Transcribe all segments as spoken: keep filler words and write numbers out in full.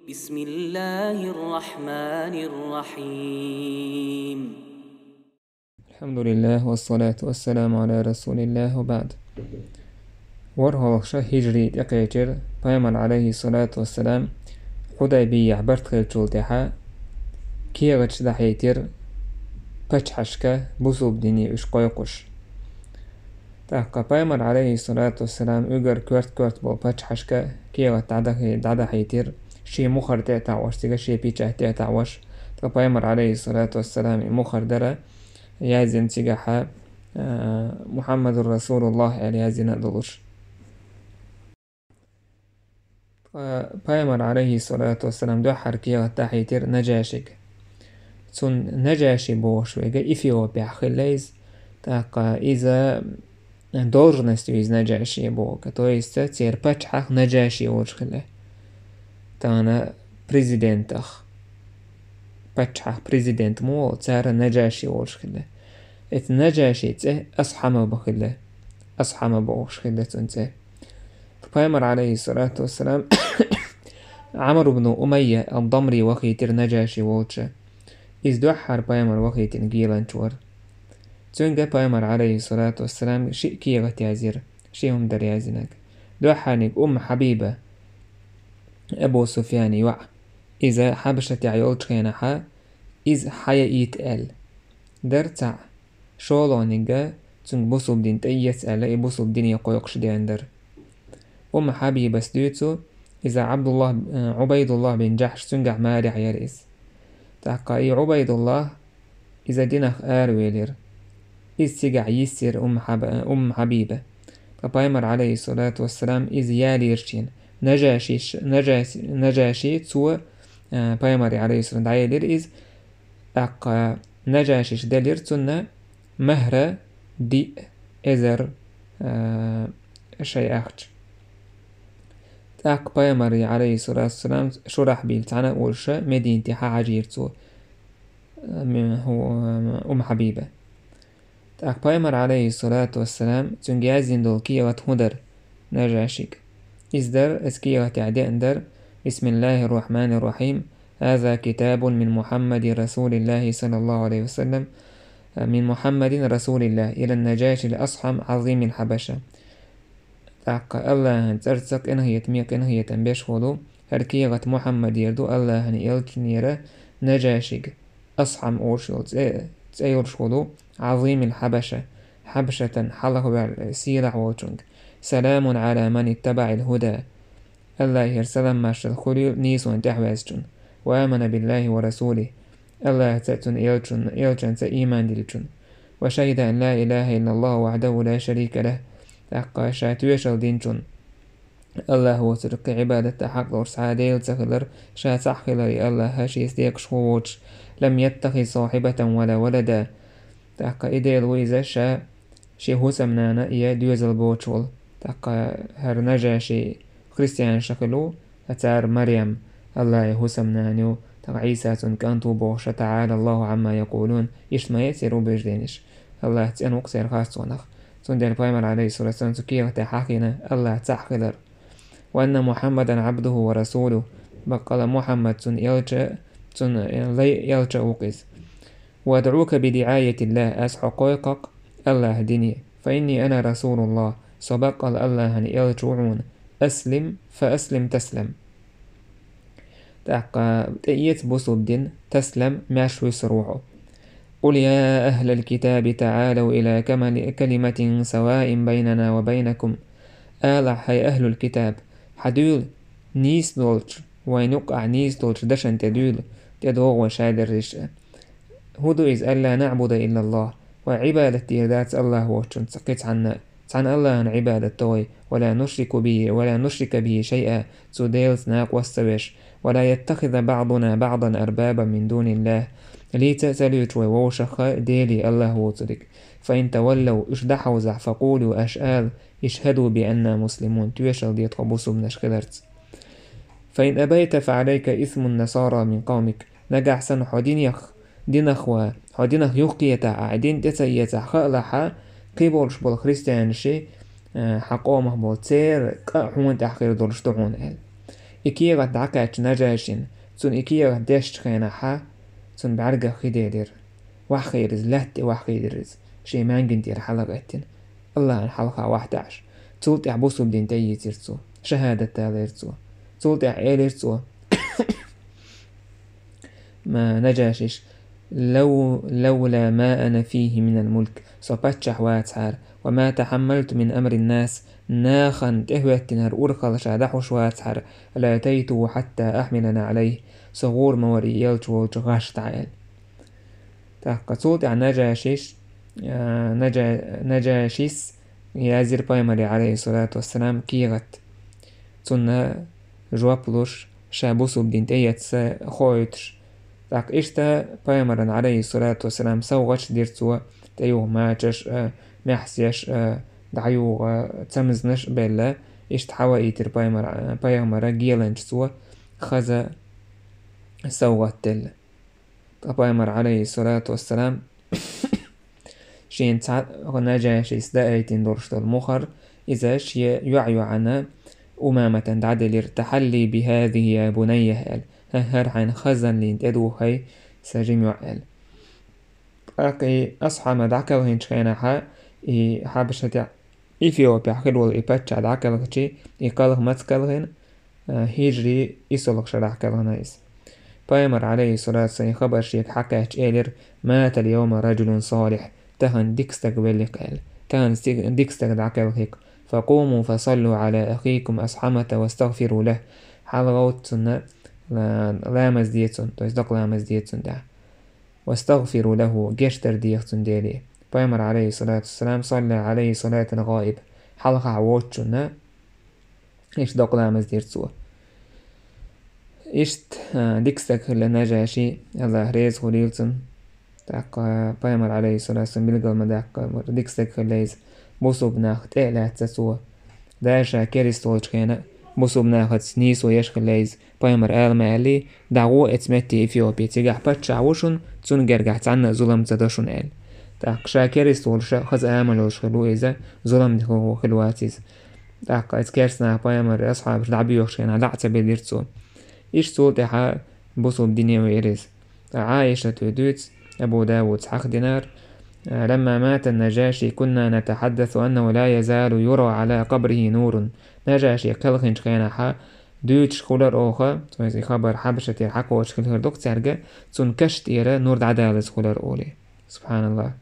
بسم الله الرحمن الرحيم. الحمد لله والصلاة والسلام على رسول الله وبعد. ВорхӀалгӀа ша хӀижрий тӀекхечира, Пайхамар, Ӏалайхи ссалату вассалам, Хьудайбияхь барт хилчул тӀаьхьа кехаташ дӀахьийтира паччахьашка, бусулба дине уьш кхойкхуш. ТӀаккха Пайхамар, Ӏалайхи ссалату вассалам, уггар коьрта-коьрта болу паччахьашка кехат дӀадахьий-, дӀадахьийтира, шен мухӀар тӀе а таӀош, цига шен печать тӀе а таӀош. Ткъа Пайхамар, Ӏалайхи ссалату вассалам, и мухӀар дара яздина цигахьа, а, «Мухьаммадур Расулуллах» аьлла яздина а долуш. Ткъа Пайхамар, Ӏалайхи ссалату вассалам, дуьххьара кехат дӀахьийтира Наджашига. Цунна Наджаши бохуш верг Эфиопехь хилла иза. ТӀаккха иза должность ю иза Наджаши бохург, то есть церан паччахьах Наджаши волуш хилла. Тахана президентах, паччахьах президент муха волу, цара Наджаши волуш хилла. Эцу Наджаши цӀе Асхьама бан хилла. Асхьама бохуш хилла цуьнан цӀе. Пайхамар, Ӏалайхи ссалату вассалам, Ӏамр ибн Умайя ад-Дамри вахийтира Наджаши волча. Иза дуьххьара Пайхамар вахийтина геланча вара. Цуьнга Пайхамар, Ӏалайхи ссалату вассалам, шиъ кехат язйира, ши хӀума дара яздинарг. Дуьххьарниг Умма Хьабиба, Абу Суфьяна йоӀ, иза Хьабашатехь йолчу хенахьа, иза хьаяийта аьлла, дара цхьаъ. ШолгӀаниг, цуьнга бусулба дин тӀеэца аьлла, и бусулба дине кхойкхуш деана дара. Умма Хьабибас дуьйцу, иза Ӏабдуллах, э, Ӏубайдуллах бин Джахьш, цуьнгахь марехь яра иза. ТӀаккха и Ӏубайдуллах, иза динах аравелира. Иза цигахь йисира Умма Хьаба-, Умма Хьабиба. Ткъа Пайхамар, Ӏалайхи ссалату вассалам, иза ялийра шена. Наджашиш-, Наджаш-, Наджаши цо, э, Пайхамаре, Ӏалайхи ссалам, дӀаелира иза. ТӀаккха Наджашиш делира цунна махӀра диъ эзар, а, шайн ахча. ТӀаккха Пайхамаре, Ӏалайхи ссалату вассалам, Шурахьбил цхьаьна а волуш, Мединате хьахьажийра цо, а, м-, хӀу-, Умма Хьабиба. ТӀаккха Пайхамар, Ӏалайхи ссалату вассалам, цуьнга яздина долу кехат хӀун дара Наджашига? Иза дара, иза кехатехь деана дара: «Бисмиллахир Рахманир Рахим. Хаза китабун мин Мухьаммадин Расулиллахи саллаллаху Ӏалайхи ва саллам, мин Мухьаммадин Расулиллах ила Наджашил Асхьам Ӏазимил Хьабаша». ТӀаккха Аллахьан цӀарца къинхетаме къинхетам беш волу, хӀара кехат Мухьаммадера ду, Аллахьан элчанера, Наджашига, Асхьам олуш йолу цӀе, цӀе йолуш волу, Ӏазимил Хьабаша, Хьабашатан хьалхаваьлла сийлахь волчунга. Саламун Ӏала ман иттабаӀил хӀуда. Аллахьера салам-маршалла хуьлийла нийсонан тӀаьхьаваьзначунна. Ва амана биллахи ва расулихи. Аллахьца а, цуьнан элчун-, элчанца а ийман диллачунна. Ва шахида ан ла илаха иллаллаху вахьдаху ла шарика лах. ТӀаккха ша тоьшалла динчунна, Аллахь воцург кхин Ӏибадат дан хьакъ долуш цхьа а Дела ца хилар, ша цхьаъ хилар и Аллахь, шеца декъашхо воцуш, лам яттахиз сахьибатан ва ла валада. ТӀаккха и Дела ву иза ша шен хӀусамнана я доьзал боцуш волу. ТӀаккха хӀара Нажаши христианаш хилла ву, ткъа цара Марьям, Аллахьан хӀусамнана ю, тӀаккха Ӏийса цуьнан кӀант ву бохуш, тахьала Аллаху Ӏамма якъулун, иштта ма яцара убежденеш. Аллахь цӀена ву-кх церан харцонах. Цундела Пайхамар, Ӏалайхиссалату вассалам, цу кехатехь хьахийна Аллахь цхьаъ хилар. Ва анна Мухьаммадан Ӏабдуху ва расулуху, баккъала Мухьаммад цуьнан элча, цуьнан лай элча ву-кх иза. Ва адӀука би диӀаятиллахь, ас хьо кхойкху-кх Аллахьан дине. Фа инни ана расулуллахь, со баккъала Аллахьан элча ву хьуна. Аслим, фа аслим таслам. ТӀаккха тӀеэца бусулба дин, таслам, маьрша вуьсур ву хьо. Къул я ахӀлал китаби, таӀалав ила камали-, калиматин саваин байнана ва байнакум. Алахь, хӀай ахӀлул китаб, хьадуьйла нийса долчу, вайн юккъехь нийса долчу дашна тӀе дуьйла, тӀедогӀу вай шадерриш а. ХӀун ду иза? Алла наӀбуда иллаллахь, вай Ӏибадат дийр дац Аллахь воцчунна кхин цхьанна а. Цхьана Аллахьана Ӏибадат до вай, ва ла нушрику бихи, ва ла нушрика бихи шайъа, цу Делаца накъост ца веш, ва ла яттахиза баӀдуна баӀдан арбабан мин дуниллахь, лийца а ца луьйчу вай вовшахха делий Аллахь воцург. Фа ин таваллав, уьш дӀахьовзахь, фа къулу, аш ала, ишхӀаду би анна муслимун, тоьшалла де тхо бусулбанаш хиларца. Фа ин абайта, фа Ӏалайка исмун насара мин къавмик. Нагахь санна хьо динех, динах ва, хьо динах юхакхетахь, ахь дин тӀе ца эцахь, хаалахь, кхин болуш болу христианаши, э, хьан къомах болу, церан къа а хьуна тӀехь хир долуш ду хьуна, аьлла. И кехат дӀакхаьчча Нажашина, цунна и кехат дешча хенахьа, цунна бӀаргах хи делира. Ваххийра иза, лаьтта тӀе ваххийра иза, шен маьнган тӀера хьалгӀеттина. АллахӀан хьалха вахьтаьӀаш. Цул тӀехьа бусулба дин тӀеийцира цо. Шахадат далийра цо. Цул тӀехьа элира цо. Ма Нажашиш: «لو، لولا ما أنا فيه من الملك», со паччахь вацахьара, «وما تحملت من أمر الناس», нахан тӀехӀоьттинара урхалла ша дӀахьош вацахьара, «لأتيته حتى أحمل نعليه», со гӀур ма вара и элча волча гӀаш дӀа аьлла. ТӀаккха цул тӀехьа Нажашиш, а, Нажа-, Нажашис язйира пайхамаре, Ӏалайхи ссалату вассалам, кехат. Цунна жоп луш, ша бусулба дин тӀеэца хоуьйтуш. ТӀаккха иштта пайхамаран, Ӏалайхи ссалату вассалам, совгӀаташ дира цо, тӀеюха мачаш а, маьхьсеш а, дӀаюха цамзнаш а белла, иштта хьаваийтира пайхамар-, пайхамара геланча цо хаза совгӀат делла. Ткъа пайхамар, Ӏалайхи ссалату вассалам, шена цхьа Нажашис даийтина долуш долу мухӀар, иза шен йоӀ-йоӀана Умаматан дӀаделира: «تحلي بهذه يا بني», аьлла. «ХӀара хьайна хазанлина тӀедуххьай, сан жима йоӀ», аьлла. ТӀаккха и Асхьама дӀакхелхинчу хенахьа, и Хьабашатехь Эфиопехь хилла волу и паччахь дӀакхелхичи, и кхалха маца кхелхина, а, хӀижри исолгӀа шарахь кхелхина иза. Пайхамар, Ӏалайхи ссалату вассалам, и хабар шега хьакхаьчча, элира: «مات اليوم رجل صالح», тахана дика стаг веллиг аьлла. Тахана стиг-, дика стаг дӀакхелхиг. «فقوموا فصلوا على أخيكم أصحمة واستغفروا له». ХьалагӀовтта цунна, ла-, ламаз де цунна, то есть докъа ламаз де цунна тӀехь. «واستغفروا له», гечдар деха цунна Деле. Пайхамар, Ӏалайхи ссалату вассалам, «صلى عليه صلاة الغائب», хьалхахь воцучунна иштта докъа ламаз дира цо. Иштта, а, дика стаг хилла Нажаши, АллахӀ реза хуьлийла цунна. ТӀаккха пайхамар, Ӏалайхи ссалату вассалам, билгал ма даьккхира, дика стаг хилла иза, бусулба нах тӀе а лаьцна цо. Дала ша керист волчу хенахь бусулба нахаца нийсо еш хилла иза. Пайхамар ала ма аьллий: «ДӀагӀо оцу метте Эфиопе, цигахь паччахь ву шуна, цунна гергахь цхьанна а зулам ца до шуна», аьлла. ТӀаккха ша керист волуш а, хаза амал йолуш хилла ву иза, зулам дехо хилла вац иза. ТӀаккха оцу керста наха пайхамар асхьабаш дӀабоьхучу хенахь дӀа а ца белира цо. Иштта цул тӀаьхьа бусулба дине веара иза. Ткъа Ӏайшата дуьйцу, Абу Давуда хьахдинарг: «لما مات النجاشي كنا نتحدث أنه لا يزال يرى على قبره نور». Нажаши кхелхинчу хенахьа дуьйцуш хуьлура оха, то есть и хабар Хьабашатера хьакхочуш хилла хир ду-кх цаьрга, цунна каш тӀера нур дӀадалаза хуьлура олий. СубхьаналлахӀ.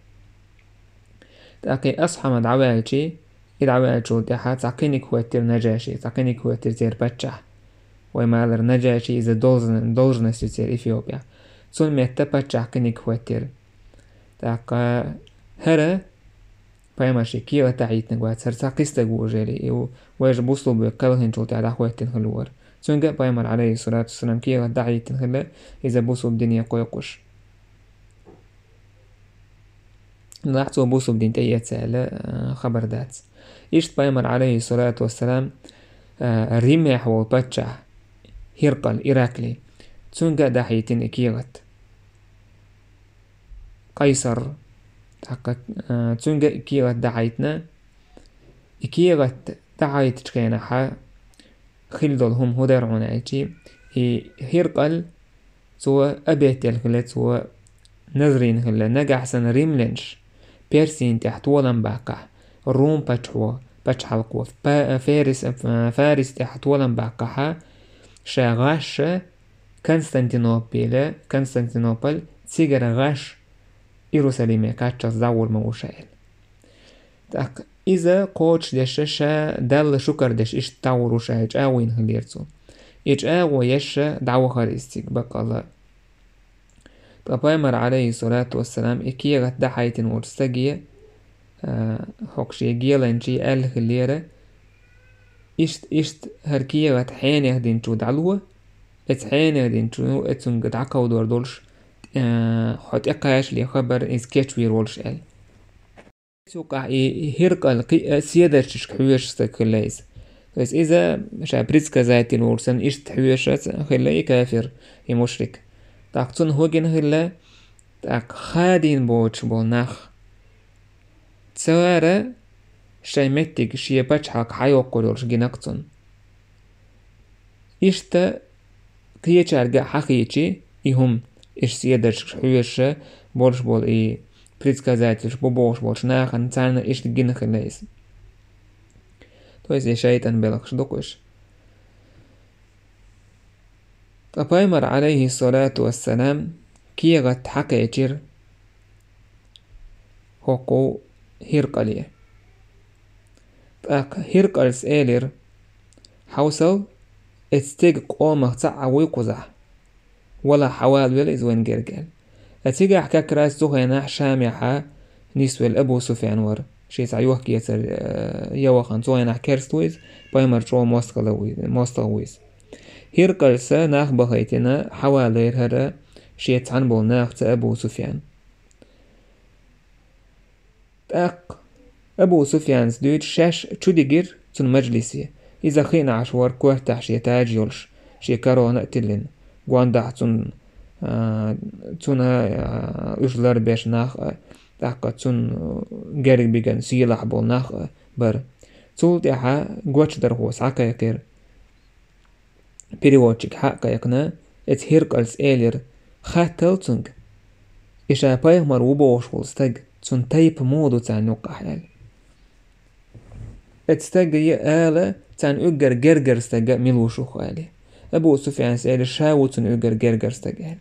ТӀаккха и Асхьама дӀаваьлчий, и дӀаваьллачул тӀаьхьа цхьа кхиниг хӀоьттира Нажаши, цхьа кхиниг хӀоьттира церан паччахь. Вай ма-аллара, Нажаши иза должн-, должность ю церан Эфиопехь. Цунна метта паччахь кхиниг хӀоьттира. ТӀаккха хӀара пайхамар шен кехат дӀахьийтинарг вац, хӀара цхьа кхин стаг ву уже, и ву, вайша бусулба ве кхелхинчул тӀаьхьа дӀахӀоьттина хилла вара. Цуьнга а пайхамар, Ӏалайхи ссалату вассалам, кехат дӀахьийтина хилла, иза бусулба дине кхойкхуш. Нах цо бусулба дин тӀеэца аьлла, а, хабар дац. Иштта пайхамар, Ӏалайхи ссалату вассалам, а, Римехь волу паччахь ХӀиркъал, Ираклий, цуьнга а дӀахьийтина и кехат. Къайсар, тӀаккха, а, цуьнга а и кехат дӀахьийтина. И кехат дӀахьийтачу хенахьа хилла долу хӀума хӀун дара хьуна аьлчи, и ХӀиркъал, цо обет елла хилла, цо назар йина хилла, нагахь санна римлянаш Персин тӀехь толам баккхахь, Рум пачхьо-, пачхьалкхо, Па-, Ферис-, Фарис тӀехь толам баккхахьа, ша гӀаш Константинополе, Константинополь, цигара гӀаш Иерусалиме кхаччалц дӀагӀур ма ву ша аьлла. ТӀаккха иза кхочушдеш ша Далла шукар деш иштта дӀагӀур ву ша аьлла, чӀагӀо йина хиллера цо. И чӀагӀо еш дӀавахара иза цига баккъалла. Ткъа пайхамар, Ӏалайхи ссалату вассалам, и кехат дӀахьийтина волчу стаге, а, хӀокху шен геланчий аьлла хиллера: «Иштта, иштта хӀара кехат хьенех динчу дӀало, эца хьенех динчу, эцунга дӀакховдор долуш, а, хьо тӀекхачале хабар иза кечвийр волуш», аьлла. Цу юкъахь и ХӀиркъал кхин а седарчашка хьоьжуш стаг хилла иза. То есть иза ша предсказатель волуш санна иштта хьоьжуш хилла и кафир, и мушрик. ТӀаккха цунна хӀун гина хилла, тӀаккха хадийна боцуш болу нах. Цара шайн меттиг шен пачхьалкх хьайоккхур йолуш гина-кх цунна. Иштта кхечаьрга а хьахийча, и хӀума, иштта седарчаш хьоьжуш болуш болу и предсказательш бу бохуш болчу нахана, царна иштта гина хилла иза. То есть и шайтӀан белхаш ду-кх уьш. Ткъа пайхамар, Ӏалайхиссалату вассалам, кехат хьакхечира хӀокху ХӀиркъале. ТӀаккха ХӀиркъалс элира: «Хьовсал, эцу стеган къомах цхьаъ вуй кхузахь. Валахь, хьавалавелла иза вайна герга», — аьлла. Ткъа цигахь как раз цу хенахь Шамехьа нисвелла Абу Суфьян вара. Шен цхьа йохк-эцар, э, ян вахана, цу хенахь керста ву иза, пайхамар чӀогӀа мостагӀа ву иза, мостагӀа ву иза. ХӀиркъалса нах бахийтина, хьавалийра хӀара шеца цхьаьна болу нахаца Абу Суфьян. ТӀаккха Абу Суфьянца дуьйцуш шаьш чу дигира цуьнан мажлисе. Иза хиъна Ӏаш вара, кортахь шен таж йолуш, шен корона а тиллина. Гондахь цунна, а, цунна, а, уьш ларбеш нах а, тӀаккха цунна герга биган сийлахь болу нах а бара. Цул тӀаьхьа гочдархо схьакхайкхира. Переводчик хьа а кхайкхина, эцу ХӀиркъалс элира: «Хаттал цуьнга, и ша пайхамар ву бохуш волу стаг, цуьнан тайпа муха ду царна юккъахь», — аьлла. Эцу стага ала, царна уггар гергара стага мила ву шух, аьлла. Абу Суфьянс элира: «Ша ву цуьнан уггар гергара стаг», — аьлла.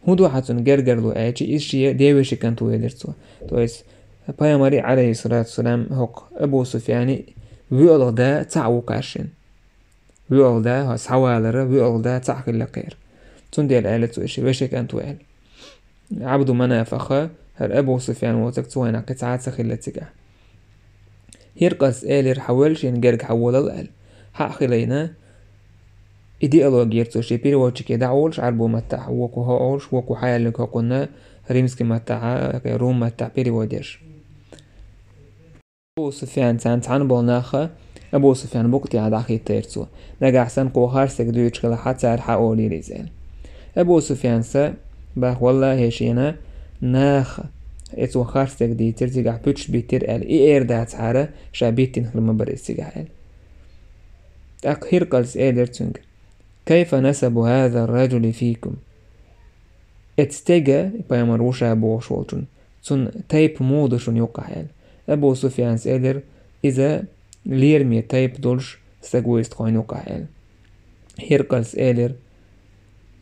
«ХӀун ду хьан цуьнан гергарло?» — аьлча, иза шен девешин кӀант ву элира цо. То есть, пайхамаре, Ӏалайхиссалату вассалам, хӀокху Абу Суфьяне воьалгӀа да цхьаъ ву кхаьршина. ВоьалгӀа да, хьо схьавалара, воьалгӀа да цхьаъ хилла кхеран. Цундела аьлла цо, и ши вешин кӀант ву аьлла. Ӏабду Манафах хӀара Абу Суфьян воцург цу хенахь кхин цхьа а ца хилла цигахь. ХӀиркъалс элира: «Хьан велла шена герга хьан волал», — аьлла. Хьа а хилийна, идеологера цо шен переводчике дӀа а волуш, Ӏарбу маттахь вокху хьо а олуш, вокху хьаьллиг хӀокхунна римский маттахьа, Рум маттахь перевод еш. Абу Суфьян царна цхьаьна болу нах а, Абу Суфьян букъа тӀехь дӀахӀиттийра цо. Нагахь санна кхо харцдерг дуьйцуш хилахь, цара хьа олийла иза аьлла. Абу Суфьянса бах: «Валлахьи, шена нах, эцо харцдерг дийцира, цигахь пуьташ биттира», — аьлла. И эр дацахьара, ша биттина хир ма бара иза цигахь аьлла. ТӀаккха ХӀиркъалс элира цуьнга: «Кайфа насабу хаза ар-раджули фикум?» Эцу стега, пайхамар ву ша бохуш волчун, цуьнан тайпа муха ду шуна юккъахь аьлла. Абу Суфьянс элира: «Иза лераме тайпа долуш стаг ву иза тхойна юккъахь», — аьлла. ХӀиркъалс элира: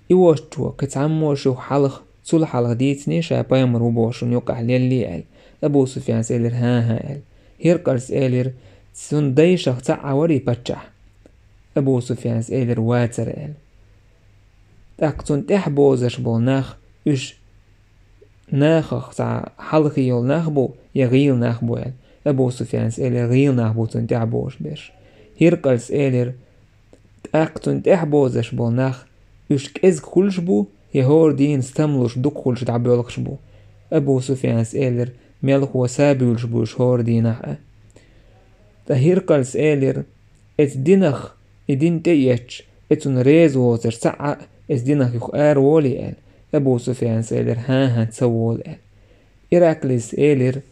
«И воччо кхин цхьаммо шух хьалха, цул хьалха дийциний ша пайхамар ву бохуш шуна юккъахь леллий?» — аьлла. Абу Суфьянс элира: «ХӀан-хӀа», — аьлла. ХӀиркъалс элира: «Цуьнан дайшах цхьаъ варий паччахь?» Абу Суфьянс элира: «Вацара», — аьлла. ТӀаккха цунна тӀаьхьабозуш болу нах, уьш нахах цхьа хьалхе йолу нах бу я гӀийла нах бу аьлла. Абу Суфьянс элира: «ГӀийла нах бу цунна тӀаьхьабозуш берш». ХӀиркъалс элира: «ТӀаккха цунна тӀаьхьабозуш болу нах, уьш кӀезиг хуьлуш бу я хӀора дийнахь стамлуш дукха хуьлуш дӀабоьлхуш бу?» Абу Суфьянс элира: «Мелхо са буьйлуш бу уьш хӀора дийнахь а». Ткъа ХӀиркъалс элира: «Эцу динах, и дин тӀеэцча, эцунна реза воцурш цхьаъ а эцу динах юха ара волий?» — аьлла. Абу Суфьянс элира: «ХӀан-хӀа, ца волу», — аьлла. Ираклис элира: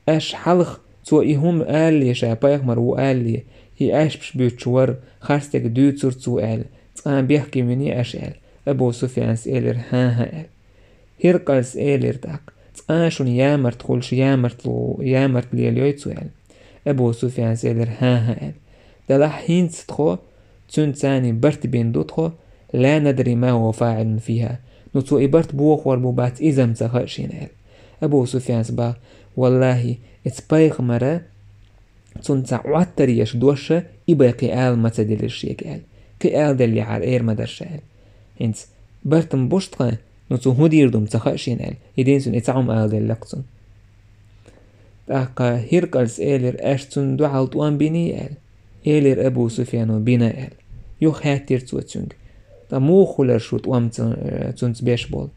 «Аш хьалха цо и хӀума алале, ша пайхамар ву алале, и аьшпаш буьттуш вара, харцдерг дуьйцура цо аьлла, цкъа а бехке виний аш?» — аьлла. Абу Суфьянс элира: «ХӀан-хӀа», — аьлла. ХӀиркъалс элира тӀаккха: «Цкъа а шуна ямарт хуьлуш, ямартло-, ямарт лелайой цо?» — аьлла. Абу Суфьянс элира: «ХӀан-хӀа», — аьлла. «Делахь хӀинца тхо цуьнца цхьаьний барт бина ду тхо, ла надри ма хӀува фаӀилун фиха. Ну цо и барт бохор бу бац, иза-м ца хаьа шена», — аьлла. Абу Суфьянс бах: «Валлахьи, эцу пайхамара цунна цхьа Ӏоттар еш дош а, и бен кхин ала ма ца делира шега», — аьлла. «Кхин ала деллехьара, эр ма дара ша», — аьлла. «ХӀинца барт-м буш тхан, ну цо хӀун дийр ду-м ца хаьа шена», — аьлла. Единственный, и цхьа хӀума ала делла-кх цунна. ТӀаккха ХӀиркъалс элира: «Аш цунна дуьхьал тӀом биний?» — аьлла. Элира Абу Суфьяно: «Бина», — аьлла. Юха хаьттира цо цуьнга: «Ткъа муха хуьлура шу тӀом цу-, цуьнца беш болу?»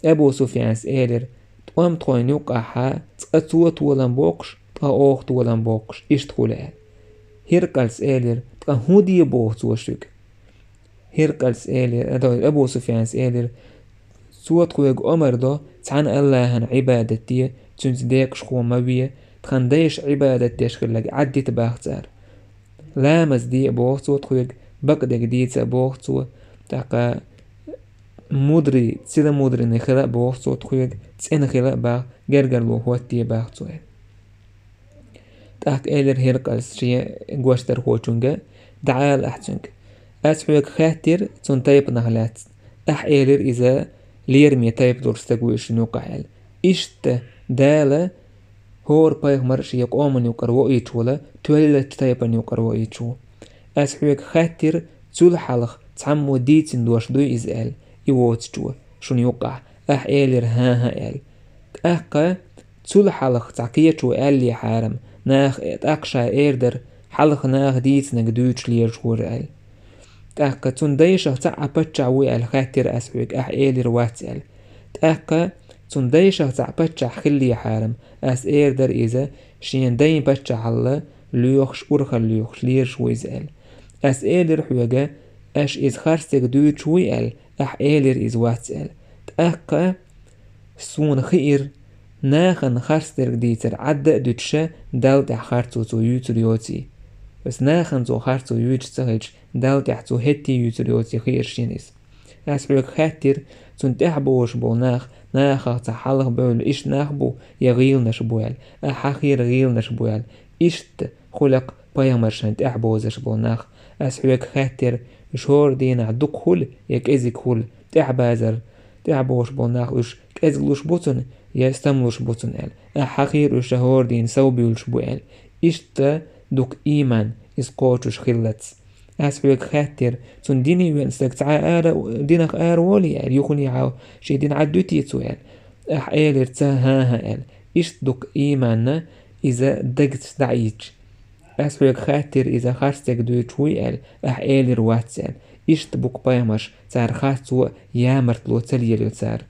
Абу Суфьянс элира: «ТӀом тхойна юккъахьа цкъа цо толам боккхуш, ткъа оха толам боккхуш, иштта хуьлу», — аьлла. ХӀиркъалс элира: «Ткъа хӀун де боху цо шуьга?» ХӀиркъалс элира, а, Абу Суфьянс элира: «Цо тхоьга омар до, цхьана Аллахьана Ӏибадат де, цуьнца декъашхо ма ве, тхан дайша Ӏибадат деш хилларг Ӏаддита бах цара. Ламаз де, боху цо тхоьга, бакъдерг дийца а боху цо, тӀаккха мудрый, целомудренный хила а боху цо тхоьга, цӀена хила а боху, гергарло хӀотте боху цо аьлла. ТӀаккха элира ХӀиркъалс шен гочдархочуьнга: «ДӀаала ахь цуьнга. Ас хьоьга хаьттира цуьнан тайпанах лаьцна. Ахь элира, иза лераме тайпа долуш стаг ву иза шуна юккъахь», — аьлла. Иштта Дала хӀора пайхамар шен къоман юкъара воуьйтуш волу, тоьллачу тайпана юкъара воуьйтуш ву. Ас хьоьга хаьттира, цул хьалха цхьаммо дийцина дош дуй иза аьлла, и воцучо шуна юккъахь. Ахь элира: «ХӀан-хӀа», — аьлла. ТӀаккха цул хьалха цхьа кхечо аьллехьара-м, наха тӀаккха ша эр дара, хьалха наха дийцинарг дуьйцуш лелаш вара аьлла. ТӀаккха цуьнан дайшах цхьаъ паччахь вуй аьлла хаьттира ас хьоьга, ахь элира: «Вац», — аьлла. ТӀаккха цуьнан дайшах цхьаъ паччахь хиллехьара-м, ас эр дара, иза шен дайн паччахьалла лоьхуш, урхалла лоьхуш лелаш ву иза аьлла. Ас элира хьоьга, аша иза харцдерг дуьйцуш вуй аьлла, ахь элира, иза вац аьлла. ТӀаккха суна хиира, нахана харцдерг дийцар Ӏадда а дуьтуша, Далла тӀехь харцо цо юьйцур йоций. Ас нахана цо харцо юьйцуш ца хилча, Далла тӀехь цо хӀетте юьйцур йоций хиира шена иза. Ас хьоьга хаьттира, цунна тӀехь бозуш болу нах, нахах цхьа хьалха бевлла иштта нах бу, я гӀийланаш бу аьлла, ахь хьахийра гӀийланаш бу аьлла. Иштта хуьлу-кх пайхамаршна тӀехь бозуш болу нах. Ас хьоьга хаьттира, уьш хӀора дийнахь дукха хуьлу я кӀезиг хуьлу, тӀехь базар, тӀехь бозуш болу нах уьш кӀезиг луш бу цунна я стам луш бу цунна аьлла. Ахь хьахийра уьш ша хӀора дийна сов буьйлуш бу аьлла. Иштта дукха ийман иза кхочуш хиллалц. Ас хьоьга хаьттира, цунна дине веана стаг цхьа ара, динах ара волий аьлла, юханехьа шен дин Ӏаддуьтий цо аьлла. Ахь элира: «Ца, хӀан-хӀа», — аьлла. Иштта дукха ийманна иза дагца дӀаийцча. Ас хьоьга хаьттира, иза харцдерг дуьйцуш вуй аьлла, ахь элира: «Вац», — аьлла. Иштта бу-кх пайхамарш, цара харцо а, ямартло ца лелайо цара.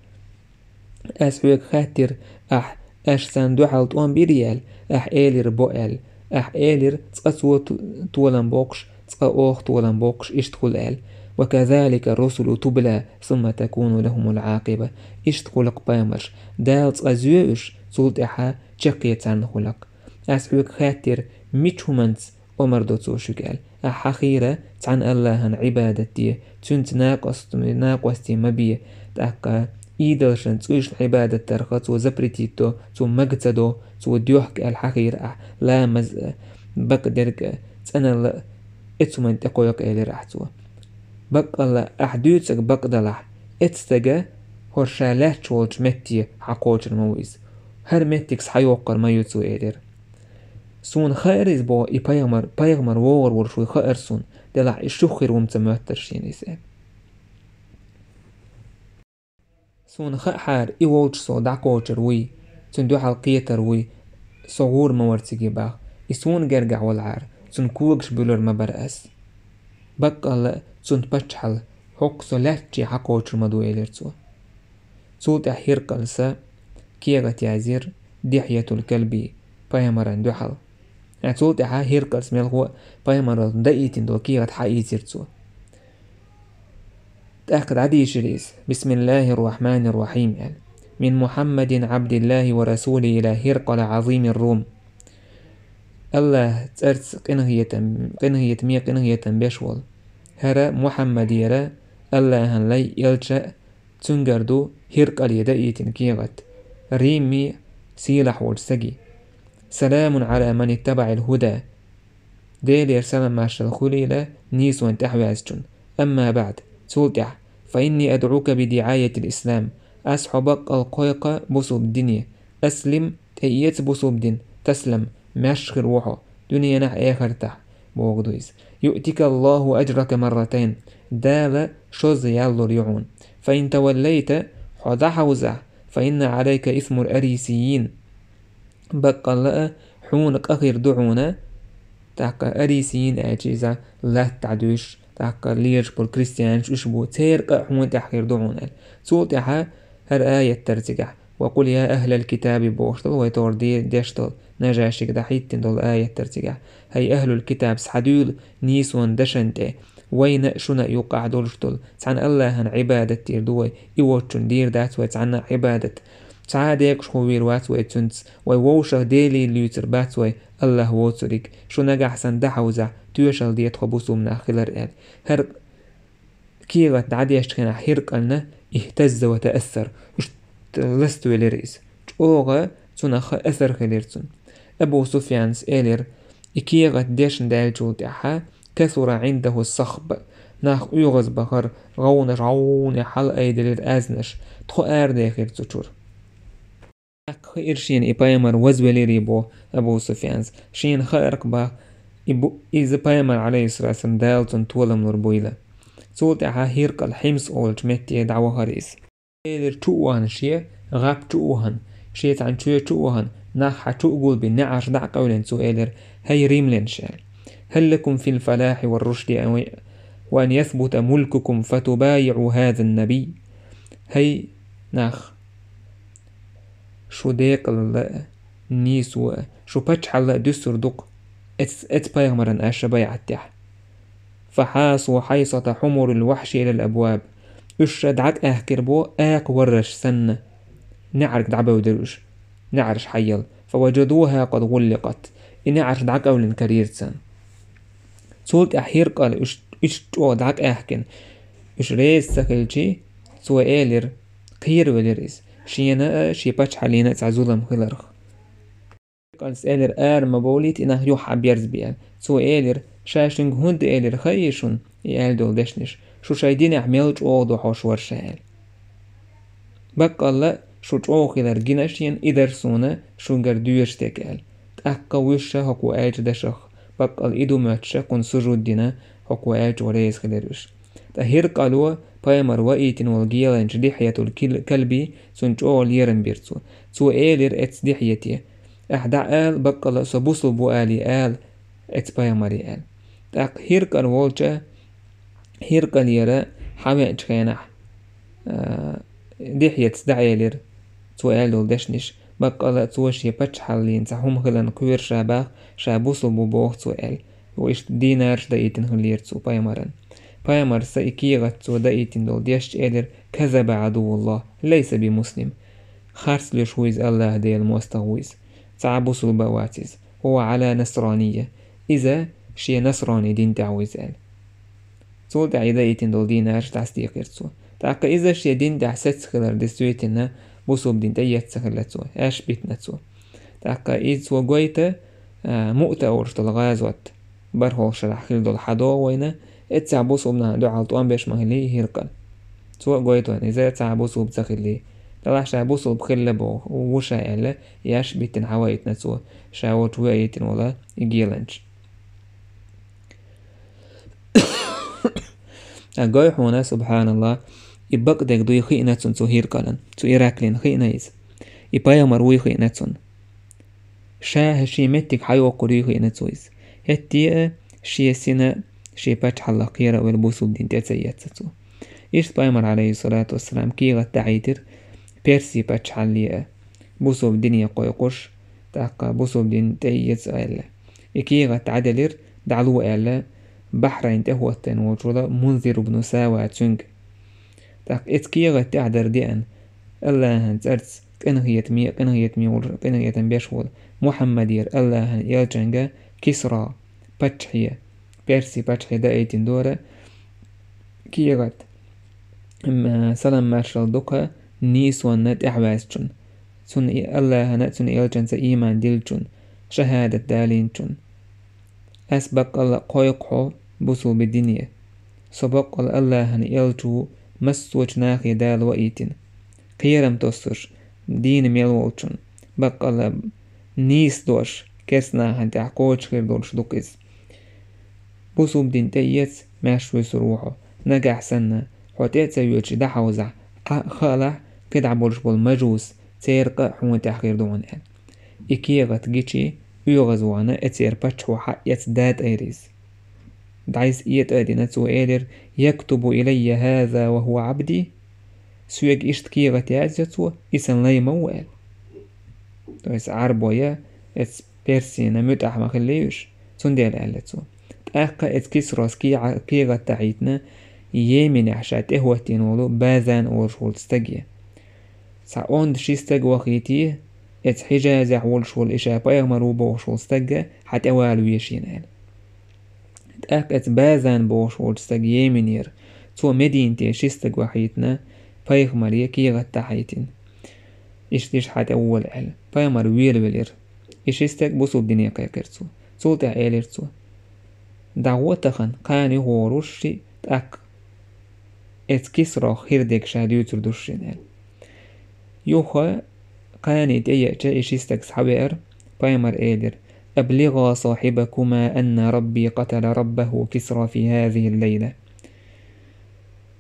Ас хьоьга хаьттира, ахь, аша царна дуьхьал тӀом бирий аьлла, ахь элира: «Бо», — аьлла. Ахь элира: «Цкъа цо ту-, толам боккхуш, цкъа оха толам боккхуш иштта хуьлу», — аьлла. «وكذلك الرسل تبلى ثم تكون لهم العاقبة». Иштта хуьлу-кх пайхамарш, Дала цкъа зоь уьш, цул тӀаьхьа чаккхе царна хуьлу-кх. Ас хьоьга хаьттира, мича хӀуманца омра до цо шуьга аьлла. Ахь хьахийра, цхьана Аллахьан Ӏибадат де, цуьнца накъост-, накъостий ма бе, тӀаккха идолшна, цӀуйшна Ӏибадат дарх цо запретить до, цо мага ца до, цо доьхка аьлла хьахийра ахь, ламаз а, бакъдерг а, цӀаналла а, эцу хӀуманна тӀекхойкху элира ахь цо. Баккъалла ахь дуьйцург бакъ далахь, эцу стага хӀорш ша лаьтташ волчу метте хьакхочур ма ву иза. ХӀара меттиг схьайоккхур ма ю цо элира. Суна хаьара иза боху и пайхамар, пайхамар вогӀур волуш вуй хаьара суна, делахь и шух хир ву-м ца моьттура шена иза. Суна хаьахьара и волчу со дӀакхочур вуй, цуьнан дуьхьал кхетар вуй, со гӀур ма вара цига боху, и суна гергахь валахьара, цуьнан когаш буьллур ма бара ас. Баккъалла а цуьнан паччахьалла хӀокху со лаьттачу хьакхочур ма ду, элира цо. Цул тӀаьхьа ХӀиркъалса кехат яздира Дихьятул Калби пайхамаран дуьхьал. Ткъа цул тӀаьхьа ХӀиркъалс мелхо а пайхамаралла даийтина долу кехат хьаийцира цо. ТӀаккха дӀадийшира иза: «بسم الله الرحمن الرحيم», — аьлла. «من محمد عبد الله ورسوله إلى هرقل عظيم الروم». Аллахьан цӀарца къинхетам, къинхетаме къинхетам беш волу. ХӀара Мухьаммадера, Аллахьан лай, элча а, цуьнгара ду ХӀиркъале даийтина кехат, Римми сийлахь волчу стаге. «سلام على من اتبع الهدى». Делера салам-маршалла хуьлийла нийсонан тӀаьхьаваьзначунна. «أما بعد», цул тӀаьхьа: «فإني أدعوك بدعاية الإسلام». Ас хьо баккъал кхойкху бусулба дине. «أسلم», тӀеэца бусулба дин, «تسلم», маьрша хир ву хьо, дуьненахь а, эхартахь а, бохург ду иза. «يؤتك الله أجرك مرتين», Дала шозза ял лур ю хьуна. «فإن توليت», хьо дӀахьовзахь, «فإن عليك إثم الأريسيين». Баккъалла а хьуна къа хир ду хьуна, тӀаккха арийсийна аьлча иза латта дӀадуьйш, тӀаккха лелаш болу крестьянаш уьш бу, церан къа а хьуна тӀехь хир ду хьуна аьлла. Цул тӀаьхьа хӀара аят дара цигахь: «وقل يا أهل الكتاب», бохуш долу, вай тохара де-, деш долу, Нажашига дӀахӀиттина долу аят дара цигахь: «ХӀай ахӀлул китаб, схьадуьйла нийсонан дашна тӀе, вайна а, шуна а юккъахь долуш долу, цхьана Аллахьан Ӏибадат дийр ду вай, и воцчунна дийр дац вай цхьанна а Ӏибадат. Цхьа а декъашхо вийр вац вай цуьнца, вай вовшах делий луьйцур бац вай, Аллахь воцург. Шу нагахь санна дӀахьовзахь, тоьшалла де тхо бусулба нах хилар аьлла. ХӀара кехат дӀадешча хенахь ХӀиркъала, اهتز وتأثر, уьш ластавелира иза. ЧӀогӀа цунах асар хилира цунна. Абу Суфьяна элира: «И кехат дешна даьллачул тӀаьхьа كثر عنده الصخب, нах оьгӀазбахар, гӀовгӀанаш гӀовгӀане хьалаайделира аьзнаш, тхо арадехира цу чура». ТӀаккха хиира шена и пайхамар вазвелирий боху Абу Суфьяна. Шена хаьара-кх боху, и бу-, иза пайхамар, Ӏалайхиссалату вассалам, Дала цунна толам лур буйла. Цул тӀаьхьа ХӀиркъал Хьимс олучу метте дӀавахара иза. Элира чу а вахана шен, гӀап чу а вахана, шен цхьана чоь чу а вахана, нах хьа чу а гулбина, неӀарш дӀа а къевлина, цо элира: «ХӀай римлянаш, аьлла, هل لكم في الفلاح والرشد وأن يثبت ملككم فتبايعوا هذا النبي؟ ХӀай нах, шу декъала а, нийсо а, шу паччахьалла а дуьсур ду-кх эц-, эцу пайхамаран аша байӀат тӀехь». فحاصوا حيصة حمر الوحش إلى الأبواب. Уьш ша дӀакъаьхкира боху акха варраш санна, неӀарга дӀабевдира уьш, неӀарш хьаелла. فوجدوها قد غلقت. И неӀарш дӀакъевлина карийра царна. Цул тӀаьхьа ХӀиркъала уьш, уьш чӀогӀа дӀакъаьхкина, уьш реза ца хилчий, цо элира, кхеравелира иза, шена а, шен паччахьаллина а цхьа зулам хиларх. ХӀиркъалас элира: «Ара ма бовлийта, и нах юха берзабе», — аьлла. Цо элира: «Ша шуьнга хӀунда элира хаьий шуна и аьлла долу дешнаш? Шу шайн динехь мел чӀогӀа ду хьовш вара ша», — аьлла. «Баккъалла а шу чӀогӀа хилар гина шена, и дара суна шуьнгара доьшу стаг», — аьлла. ТӀаккха вуьйш ша хӀокхо аьллачу дашах, баккъалла и ду моьттуш ша кхунна сужуд дина, хӀокхо аьллачух реза хилира уьш. Ткъа ХӀиркъало пайхамар ваийтина волу геланча Дихьятул Кил-, Калби, цунна чӀогӀа лерам бира цо. Цо элира эцу Дихьяте: «Ахь дӀа ала, баккъалла а со бусулба ву алий ала эцу пайхамаре», — аьлла. ТӀаккха ХӀиркъал волча, ХӀиркъалера хьавеанчу хенахь, а, Дихьятас дӀаэлира цо аьлла долу дешнаш, баккъалла а цо шен паччахьаллина цхьа хӀума хиларна кхоьру ша боху, ша бусулба ву боху цо аьлла. Ву иштта динарш даийтина хиллера цо пайхамаран. Пайхамарса и кехат цо даийтина долу дешча элира: «كذب عدو الله، ليس بمسلم». Харц луьйш ву иза, АллахӀ Делан мостагӀа ву иза. Цхьа а бусулба а вац иза. «هو على نصرانية». Иза шен насрани дин тӀехь ву иза аьлла. Цул тӀаьхьа и даийтина долу динарш дӀасадийхира цо. ТӀаккха иза шен дин тӀехь сецна хилар, действительно, бусулба дин тӀеэцна хилла цо, аьшпа битина цо. ТӀаккха иза цо гойту, а, Муъта олуш долу гӀазот, бархӀалгӀа шарахь хилла долу хьадогӀа вайна, эццахь бусулба нахана дуьхьал тӀом беш ма хиллий и ХӀиркъал. Цо а гойту вайна иза цхьа а бусулба ца хиллий. Делахь ша бусулба хилла боху, ву ша аьлла, аьшпа битина хьаваийтина цо, ша волчу ваийтина волу и геланча. А гой хьуна, субханаллахӀ, и бакъдерг дуй хиъна цунна цу ХӀиркъалан, цу Ираклина хиъна иза. И пайхамар вуй хиъна цунна. Ша шен меттиг хьайоккхур юй хиъна цо иза. ХӀетте а шен сина, шен паччахьаллах кхера а велла, бусулба дин тӀе ца эцна цо. Иштта пайхамар, Ӏалайхиссалату вассалам, кехат дӀахьийтира Перси паччахьалле а, бусулба дине кхойкхуш, тӀаккха бусулба дин тӀеэца аьлла. И кехат дӀаделира, дӀало аьлла, Бахьрайн тӀе хӀоттийна волчуьра Мунзир ибн Сава цуьнга. ТӀаккха эцу кехат тӀехь дара деана, АллахӀан цӀарца къинхетаме, къинхетаме волу, къинхетам беш волу Мухьаммадера, АллахӀан элчанга, Кисра паччахье, Перси паччахье даийтина дора кехат. М, салам-маршалла ду-кх нийсонна тӀаьхьаваьзначунна, цунна и АллахӀана а, цуьнан элчанца а ийман диллачунна, шахӀадат далийначунна. Ас баккъалла а кхойкху хьо бусулба дине. Со баккъалла АллахӀан элча ву, массочу нахе Дала ваийтина. Кхерам тосуш, дийна мел волчунна, баккъалла а нийса дош, керста нахана тӀехь кхочуш хир долуш ду-кх иза. Бусулба дин тӀеэца, маьрша вуьсур ву хьо. Нагахь санна, хьо тӀе а ца воьдуш дӀахьовзахь, кхин а хаалахь, кхидӀа болуш болу мажус, церан къа а хьуна тӀехь хир ду хьуна аьлла. И кехат гичи, оьгӀазвахана, эцеран паччахьо хьаэца датӀайра иза. ДӀайса этӀа а дина, цо элира: «يكتب إلي هذا وهو عبدي؟» Соьга иштта кехат язйо цо, и сан лай ма ву аьлла. То есть Ӏарбой эцу Персина муьтӀахь ма хиллий уьш, цундела аьлла цо. ТӀаккха эцу Кисрос кехьа-, кехат дӀахьийтина Йеменехь ша тӀехӀоттийна волу Базан олуш волчу стаге. Цхьа онда ши стаг вахийти, эцу Хьижазехь волуш волу и ша пайхамар ву бохуш волу стаг хьан тӀе вала везаш ву аьлла. ТӀаккха эцу Базан бохуш волчу стага Йеменера, цо Мединате ши стаг вахийтина, пайхамаре кехат дӀахьийтина. Иштта иштта хьан тӀе вола аьлла. Пайхамар велавелира. И ши стаг бусулба дине кхайкхира цо. Цул тӀаьхьа элира цо: «ДӀагӀо тахана, кхана юхавогӀур ву шиъ, тӀаккха эцу Кисрох хир дерг ша дуьйцур ду шуна», — аьлла. Юха кхане тӀееача, и ши стаг схьавеара, пайхамар элира: «أبلغا صاحبكما أن ربي قتل ربه كسرى في هذه الليلة».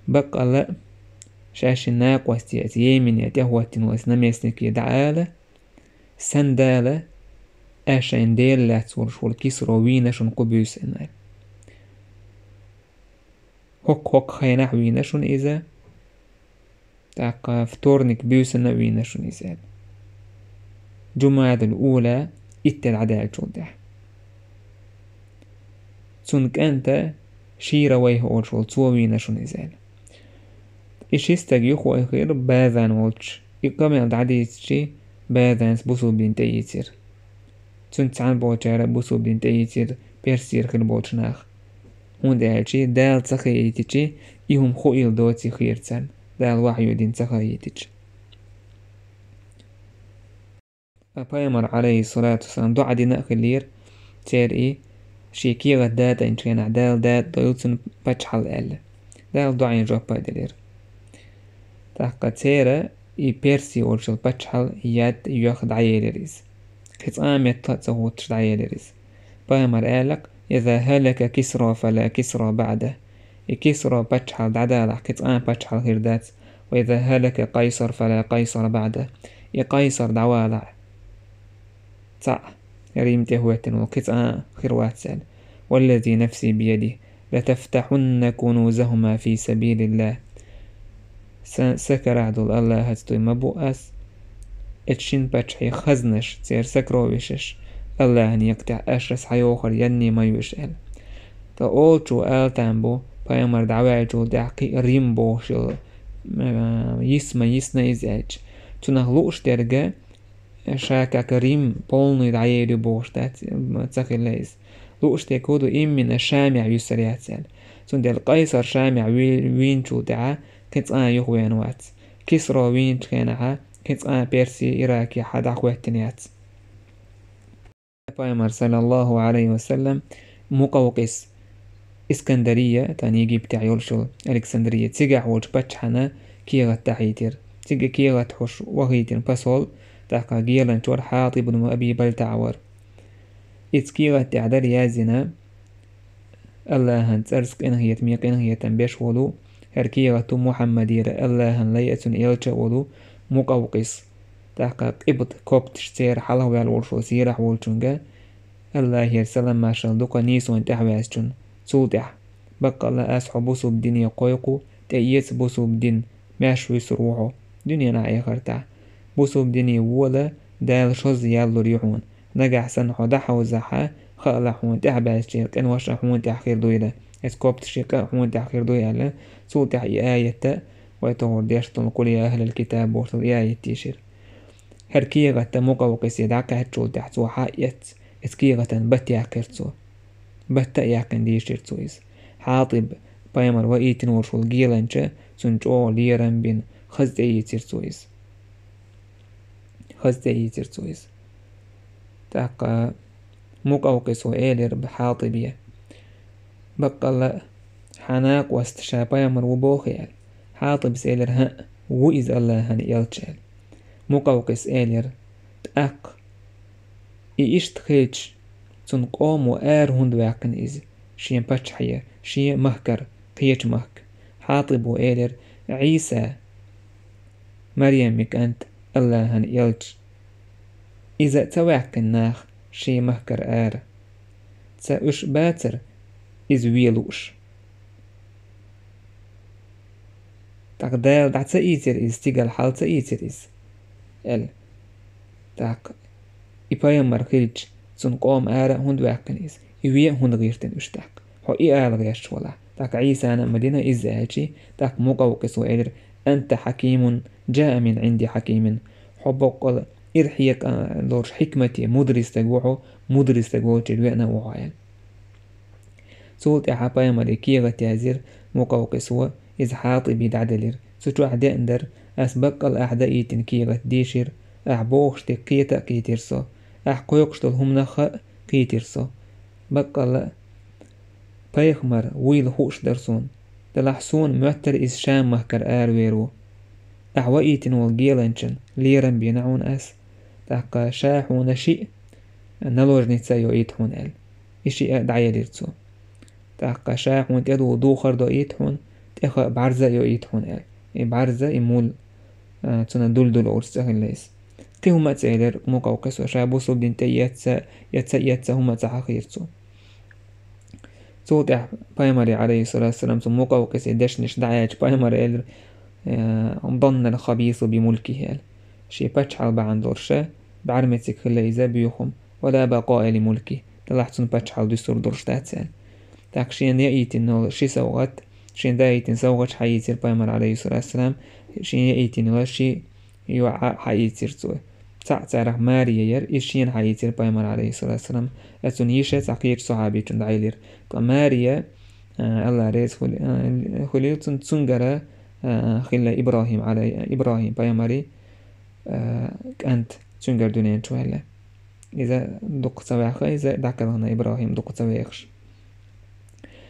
Баккъалла а, шаьшшинна накъостий эца Йемене тӀехӀоттина волчу наместнике дӀаала, сан Дала, аш шайн Дела лаьцна волуш волу Кисро вийна шуна кху буьйсанна. ХӀокху-хӀокху хенахь вийна шуна иза, тӀаккха вторник буьйсанна а вийна шуна иза аьлла. Жумадал ула итт де дӀадаьллачул тӀаьхьа. Цунна кӀанта Шира вайха олуш волу, цо вийна шуна иза аьлла. И ши стаг юхавайхира Базан волчу. И къамел дӀадийцичи, Базанца бусулба дин тӀеийцира. Цуьнца цхьаьна болчара бусулба дин тӀеийцира Персера хир болчу наха. ХӀунда аьлча Дала ца хаийтичи, и хӀума хуийла доций хир царна, Дала вахьйо дина ца хаийтичи. Ткъа пайхамар, Ӏалайхиссалату вассалам, доӀа дина а хиллера, церан и шен кехат датӀайначу хенахь Дала датӀа дойла цунна паччахьалла аьлла. Дала доӀина жоп а делира. ТӀаккха церан и Перси олучу паччахьалла ятта йоьхна дӀаелира иза. Кхин цкъа а меттах а ца хӀуттуш дӀаелира иза. Пайхамар аьлла-кх: «إذا هلك كسرى فلا كسرى بعده». И Кисро паччахьалла дӀадалахь, кхин цкъа а паччахьалла хир дац. «وإذا هلك قيصر فلا قيصر بعده». И Къайсар дӀавалахь, цхьаъ Рим тӀехӀоьттина волу кхин цкъа а хир вац аьлла. «والذي نفسي بيده لتفتحن كنوزهما في سبيل الله». Сан са карахь долу АллахӀаца дуй ма бу ас, эцу шина паччахьийн хазнаш, церан сокровищаш АллахӀан некъа тӀехь аша схьайохур янне ма ю уьш аьлла. Ткъа олучо ала там бу, пайхамар дӀаваьллачул тӀаьхьа кхин а Рим бохуш йолу, а, йиса ма йисна иза аьлча. Цунах лууш дерг, ша как Рим полный дӀаелира бохуш дац, ца хилла иза. Лууш дерг хӀун ду, иммина Шамехь вуьсур яц аьлла. Цундела Къайсар Шамехь ви-, вийначул тӀаьхьа кхин цкъа а юхавеана вац. Кисро вийначу хенахьа кхин цкъа а Перси, Иракехьа дӀахӀоьттина яц. Пайхамар, саллаллаху Ӏалайхи ва саллам, Мукъавкъис, Искандария, тхан Египтехь йолуш йолу Александрия, цигахь волчу паччахьана кехат дӀахьийтира. Цига кехат хьуш вахийтина посол, тӀаккха геланча вара Хьатиб ибн Аби БалтаӀа вара. Иза кехат тӀехь дара яздина: «АллахӀан цӀарца къинхетаме, къинхетам беш волу, хӀара кехат ву Мухьаммадера, АллахӀан лай а, цуьнан элча а волу Мукъавкъис». ТӀаккха къибт, копташ, церан хьалхаваьлла волуш волу сийлахь волчуьнга, АллахӀера салам-маршалла ду-кх нийсонан тӀаьхьаваьзначунна. Цул тӀаьхьа: «Баккъалла ас хьо бусулба дине кхойкху, тӀеэца бусулба дин, маьрша вуьсур ву хьо дуьненахь, эхартахь. Бусулба дине вола, Дала шозза яллур ю хьуна. Нагахь санна хьо дӀахьовзахьа, хаалахь, хьуна тӀаьхьабаьзначеран къинош а хьуна тӀехь хир дуйла, эцу копташийн къа а хьуна тӀехь хир дуй», — аьлла. Цул тӀаьхьа и аят а, вай тохара деш долу «Къул я ахӀлал китаб» бохуш долу и аят йишира. ХӀара кехат а Мукъавкъисе дӀакхаьччул тӀаьхьа цо хьаэцна, эцу кехатан бат яьккхира цо. Батта а яьккхина дийшира цо иза. Хьатиб, пайхамар ваийтина волуш волу геланча, цунна чӀогӀа лерам бина, хаза тӀеийцира цо иза. Хаза тӀеийцира цо иза. ТӀаккха Мукъавкъисо элира Хьатибе: «Баккъалла а, хьан накъост ша пайхамар ву бохий?» — аьлла. Хьатибас элира: «ХӀаъ, ву иза АллахӀан элча», — аьлла. Мукъавкъис элира: «ТӀаккха и иштта хилча, цуьнан къомо ара хӀунда ваьккхина иза шен паччахье, шен махкара, кхечу махка?» Хьатибо элира: «Ӏийса, Марьямин кӀант, АллахӀан элча, иза а ца ваьккхина наха шен махкара ара? Ца уьш бацара иза вен лууш? ТӀаккха Дала дӀа ца ийцира иза, стигала хьал ца ийцира иза?» — аьлла. ТӀаккха и пайхамар хилча, цуьнан къомо ара а хӀунда ваьккхина иза? И вен а хӀунда гӀиртина уьш тӀаккха? Хьо и ала гӀерташ валахь. ТӀаккха Ӏийсана а ма дина иза аьлчи, тӀаккха Мукъавкъисо элира: «Анта хьакимун, джаа мин Ӏинди хьакимин». Хьо боккъала ирхьекъа долуш хьикмате мудари стаг ву хьо, мудари стаг волчуьра веана а ву хьо аьлла. Цул тӀаьхьа пайхамаре кехат язйира Мукъавкъисо, иза Хьатибе дӀаделира. Цу чохь деана дара: «Ас баккъал ахь даийтина кехат дийшира, ахь бохуш дерг кхета а кхийтира со, ахь кхойкхуш долу хӀуманах а кхийтира со. Баккъалла а пайхамар вуйла хууш дара суна, делахь суна моьттара иза Шам-махкара аравер ву. Ахь ваийтина волу геланчан лерам бина хьуна ас, тӀаккха ша хьуна шиъ наложница а йоуьйту хьуна», – аьлла. И шиъ а дӀаелира цо. ТӀаккха ша хьуна тӀедугӀу духар доуьйту хьуна, тӀеха а бӀарза а йоуьйту хьуна аьлла. И бӀарза, и мул, а, цуьнан дуль-дуль олуш цӀе хилла иза. Кхин хӀума а ца элира Мукъавкъисо, ша бусулба дин тӀе эцца, я ца эцца хӀума а ца хьахийра цо. Цул тӀаьхьа пайхамаре, Ӏалайхиссалату вассалам, цу Мукъавкъисе дешнаш дӀааьлча, пайхамара элира: «Э, даннал хабису би мулкихи», – аьлла. Шен паччахьалла бахьана долуш ша бӀаьрмециг хилла иза боьхам, «ва ла бакъаа ли мулки», делахь цуьнан паччахьалла дуьсур долуш дац аьлла. ТӀаккха шена яийтина йолу ши совгӀат, шена даийтина совгӀаташ хьаийцира пайхамар, Ӏалайхиссалату вассалам, шена яийтина йолу ши йоӀ хьаийцира цо. Цхьаъ царах Мария яра, иза шена хьаийцира пайхамар, Ӏалайхиссалату вассалам. Ткъа цуьнан йиша цхьа кхечу сахьабичунна дӀаелира. Ткъа Мария, а, Алла реза хуьли-, а, хуьлийла цунна, цуьнгара, а, хилла ИбрахӀим, Ӏалай-, ИбрахӀим пайхамари, а, кӀант цуьнгара дуьнен чу ваьлла. Иза дукха ца ваьхна, иза дӀакхелхина ИбрахӀим дукха ца вехаш.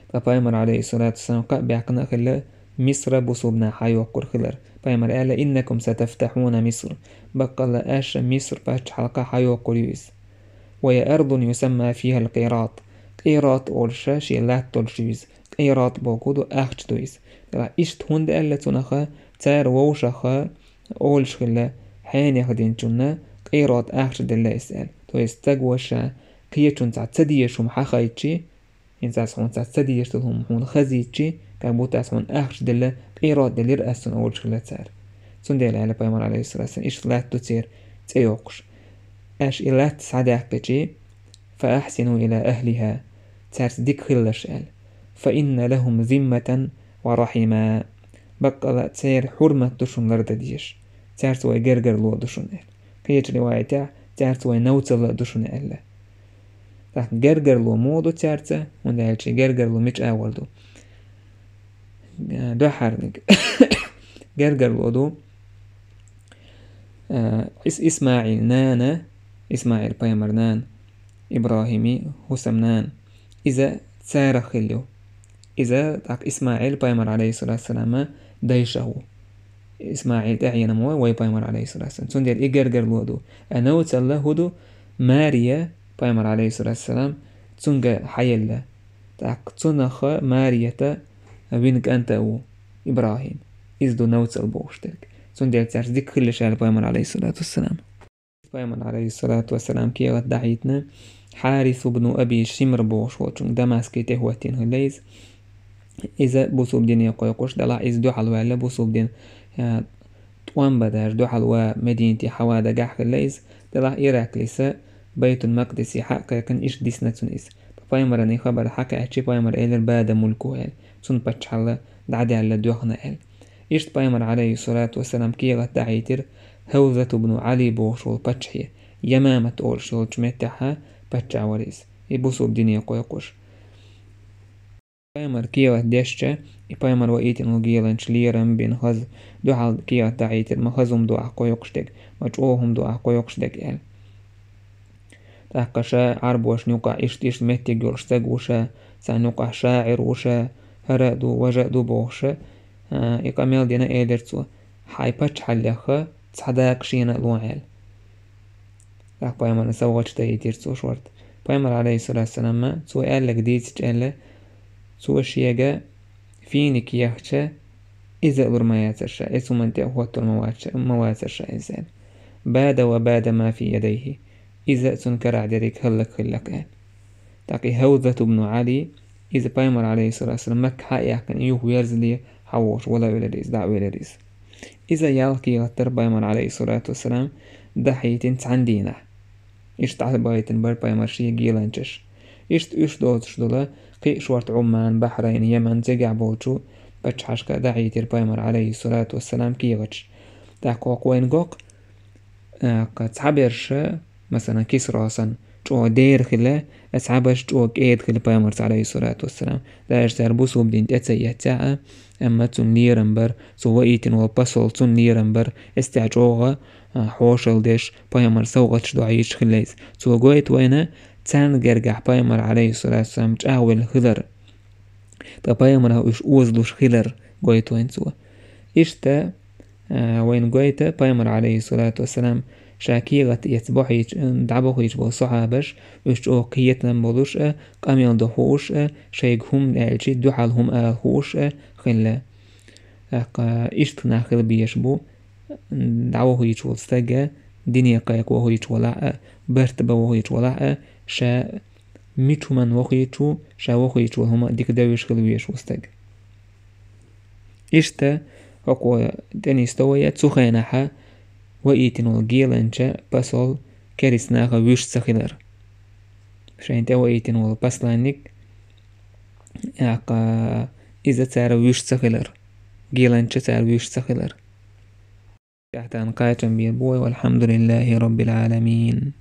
Ткъа пайхамар, Ӏалайхиссалату вассалам, кхаъ баьккхина а хилла, Мисра бусулба наха хьайоккхур хилар. Пайхамара аьлла: «Иннакум сатафтахьуна Миср». Баккъалла аша Миср паччахьалкхе хьайоккхур ю иза. «Ва я ардун юсамма фихал Къират». Къират олуш шен латта долуш ю иза. Къират бохург ду, ахча ду иза. Делахь иштта хӀунда аьлла цунах, цара вовшах олуш хилла, хьенех динчунна къират ахча делла иза аьлла. То есть стаг ваша кхечунна цхьа ца дезаш хӀума хьахайтчи, хӀинца ас хьуна цхьа ца дезаш долу хӀума хьуна хазийчи, как будто ас хьуна ахча делла, къират делира ас цунна олуш хилла цара. Цундела аьлла пайхамар, Ӏалайхиссалату вассалам, иштта латта ду церан цӀе йоккхуш: «Аша и латта схьадаьккхичи, фа ахьсину ила ахлиха, цаьрца дика хилалаш», – аьлла. «Фа инна лахум зимматан ва рахима». Баккъалла церан хьурмат ду шуна лардан дезаш, цаьрца вай гергарло ду шуна аьлла. Кхечу риваятехь, цаьрца вай новцалла а ду шуна аьлла. ТӀаккха гергарло муха ду цаьрца, хӀунда аьлча гергарло мича агӀор ду? Э, дуьххьарниг. Гергарло ду, э, Ис-, ИсмаӀил нана, ИсмаӀил пайхамар нана, ИбрахӀими хӀусам нана. Иза царах хилла ю. Иза тӀаккха ИсмаӀил пайхамар, Ӏалайхиссалату вассалам, дайша ву. ИсмаӀил тӀаьхьенам вай, вай пайхамар, Ӏалайхиссалату вассалам. Цундела и гергарло ду. А новцалла хӀун ду? Мария пайхамар, Ӏалайхиссалату вассалам, цуьнга хьаелла. ТӀаккха цунах Марията вина кӀант а ву, ИбрахӀим. Иза ду новцалла бохуш дерг. Цундела цаьрца дика хилалаш аьлла пайхамар, Ӏалайхиссалату вассалам. Пайхамар, Ӏалайхиссалату вассалам, кехат дӀахьийтина Хьарис ибн Аби Шимр бохуш волчуьнга, Дамаскехь тӀехӀоттийна хилла иза. Иза бусулба дине кхойкхуш, делахь иза дуьхьал ваьлла бусулба дин, а, тӀом бан даьржа дуьхьал ван Мединате хьаван дагахь хилла иза, делахь Ираклиса Байтул-Макъдисе хьа а кхайкхина, иштта дисна цунна иза. Пайхамаран и хабар хьакхаьччи, пайхамара элира: «Бада мулкуху», – аьлла, цуьнан паччахьалла дӀадаьлла, доьхна аьлла. Иштта пайхамар, Ӏалайхиссалату вассалам, кехат дӀахьийтира ХӀавзат ибн Ӏали бохуш волу паччахье, Ямамат олуш йолчу меттехь паччахь вара иза, и бусулба дине кхойкхуш. Пайхамар кехат дешча, и пайхамар ваийтина волу геланча лерам бина хаза, дуьхьал кехат дӀахьийтира, ма хаза хӀума ду ахь кхойкхуш дерг, ма чӀогӀа хӀума ду ахь кхойкхуш дерг аьлла. ТӀаккха ша Ӏарбошна юкъахь иштта-иштта меттиг йолуш стаг ву ша, царна юкъахь шаӀир ву ша, хӀара а ду, важа а ду бохуш, а, и къамел дина, элира цо: «Хьайн паччахьаллех цхьа дакъа шена а лохьа», – аьлла. ТӀаккха пайхамарна совгӀаташ даийтира цо шорта. Пайхамар, Ӏалайхиссалату вассалам, цо аьлларг дийцича аьлла, цо шега финик ехча, иза а лур ма яцара ша, эцу хӀуманна тӀе а хӀоттор ма вац-, ма вацара ша иза аьлла. «Бада ва бада ма фи ядайхи». Иза а цуьнан карахь дерриг хӀаллакьхилла-кх аьлла. ТӀаккха и ХӀавзат ибн Ӏали, иза пайхамар, Ӏалайхиссалату вассалам, Макка хьа а яьккхина, юха верзале хьавогӀуш вала а велира иза, дӀа а велира иза. Иза ялх кехат дара пайхамар, Ӏалайхиссалату вассалам, дӀахьийтина цхьана дийнахь. Иштта дӀабахийтина бара пайхамар шен геланчаш. Иштта уьш доцуш долу кхин а шорта Ӏумман, Бахьрайн, Яман цигахь болчу паччахьашка дӀахьийтира пайхамар, Ӏалайхиссалату вассалам, кехаташ. ТӀаккха хӀокху вайна го-кх, а, кху цхьаберш, масалан, Кисро санна, чӀогӀа дера хила, асхьабаш чӀогӀа кӀеда хила пайхамарца, алейхиссалату вассалам. Даже цара бусулба дин тӀе ца эццехь а, амма цунна лерам бар, цо ваийтина волу посол цунна лерам бар, эццехь чӀогӀа, а, хьошалла деш, пайхамар совгӀаташ дохьийча хила иза. Цо гойту вайна, царна гергахь пайхамар, алейхиссалату вассалам, чӀагӀвелла хилар. Ткъа пайхамарах уьш озалуш хилар гойту вайн цо. Иштта, а, вайн гойту пайхамар, алейхиссалату вассалам, ша кехат эцна бохьийча, дӀабохуьйтуш болу сахьабаш, уьш чӀогӀа кхетам болуш а, къамел до хууш а, шайга хӀума аьлчи, дуьхьал хӀума ала хууш а хилла. ТӀаккха иштта нах хила безаш бу, дӀавохуьйтуш волу стага, дине кхайкха вохуьйтуш волахь а, барт бан вохуьйтуш волахь а, ша мича хӀуманна вохуьйтуш ву, ша вохуьйтуш волу хӀума дика девзаш хила везаш ву стаг. Иштта, хӀокхо тӀенисто вай, цу хенахь ваийтина волу геланча посол керист наха вуьш ца хилар. Шайна тӀе ваийтина волу посланник, тӀаккха иза цара вуьш ца хилар. Геланча цара вуьш ца хилар. Тахьтан кхачам бийр бу вай, валхьамдулиллахи роббил Ӏаламин.